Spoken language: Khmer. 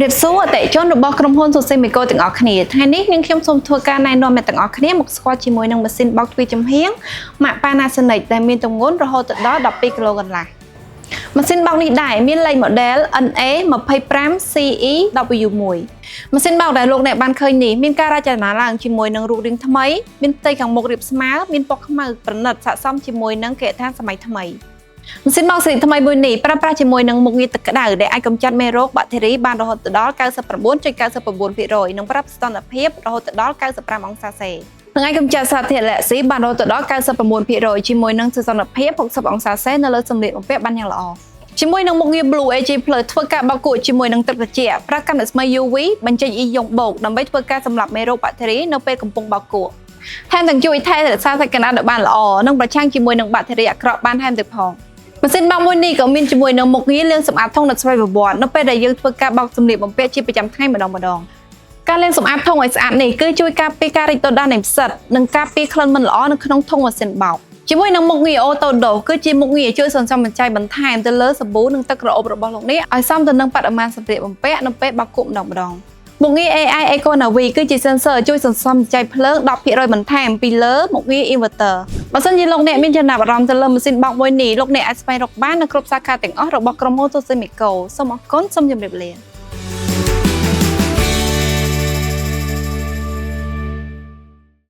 ជំរាបសួរអតិថិជនរបស់ក្រុមហ៊ុន Sosimico ទាំងអស់គ្នាថ្ងៃនេះនាងខ្ញុំសូមធ្វើការណែនាំអ្នកទាំងអស់គ្នាមកស្គាល់ជាមួយនឹងម៉ាស៊ីនបោកទ្វារចំហៀងម៉ាក Panasonic ដែលមានទម្ងន់រហូតដល់12គីឡូកន្លះម៉ាស៊ីនបោកនេះដែរមានលេខ model NA 25 CE W1 ម៉ាស៊ីនបោកដែលលោកអ្នកបានឃើញនេះមានការរចនាឡើងជាមួយនឹងរូបរាងថ្មីមានផ្ទៃខាងមុខរាបស្មើមានពណ៌ខ្មៅប្រណិតស័ក្តិសមជាមួយនឹងគេហដ្ឋានសម័យថ្មីម៉ាស៊ីនបោកស៊េរីថ្មីមួយនេះប្រើប្រាស់ជាមួយនឹងមុខងារទឹកក្តៅដែលអាចកម្ចាត់មេរោគបាក់តេរីបានរហូតដល់99.99%និងប្រាប់ស្ថានភាពរហូតដល់95អង្សាសេនឹងអាចកម្ចាត់សារធាតុអាឡែស៊ីបានរហូតដល់99%ជាមួយនឹងសីតុណ្ហភាព60អង្សាសេនៅលើសម្លៀកបំពាក់បានយ៉ាងល្អជាមួយនឹងមុខងារ Blue AG Plus ធ្វើការបោកគក់ជាមួយនឹងទឹកត្រជាក់ប្រើកាំរស្មី UV បញ្ចេញអ៊ីយ៉ុងបូកដើម្បីធ្វើការសម្លាប់មេរោគបាក់តេរីនៅពេលកំពុងបោកគក់ថែមទាំងជួយថែរក្សាសាច់កណ្ដាលឲ្យបានល្អនិងប្រឆាំងជាមួយនឹងបាក់តេរីអាក្រក់បានថែមទៀតផងម៉ាស៊ីនបោកមួយនេះក៏មានជាមួយនឹងមុខងារលាងសម្អាតធុងដោយស្វ័យប្រវត្តិនៅពេលដែលយើងធ្វើការបោកសម្លៀកបំពាក់ជាប្រចាំថ្ងៃម្ដងម្ដងការលាងសម្អាតធុងឲ្យស្អាតនេះគឺជួយការពារការរីកដុះដាលនៃផ្សិតនិងការពារក្លិនមិនល្អនៅក្នុងធុងម៉ាស៊ីនបោកជាមួយនឹងមុខងារ auto dose គឺជាមុខងារជួយសន្សំសំចៃបន្ថែមទៅលើសាប៊ូនិងទឹកក្រអូបរបស់លោកនេះឲ្យសមទៅនឹងបរិមាណសម្លៀកបំពាក់នៅពេលបោកគក់ម្ដងម្ដងមុខងារ AI Eco Navi គឺជា sensor ជួយសន្សំសំចៃភ្លើង10%បន្ថែមពីលើមុខងារ inverter បើសិនជាលោកអ្នកមានចំណាប់អារម្មណ៍ទៅលើម៉ាស៊ីនបោកមួយនេះលោកអ្នកអាចស្វែងរកបាននៅគ្រប់សាខាទាំងអស់របស់ក្រុមហ៊ុន Sosimico សូមអរគុណសូមជម្រាបលា។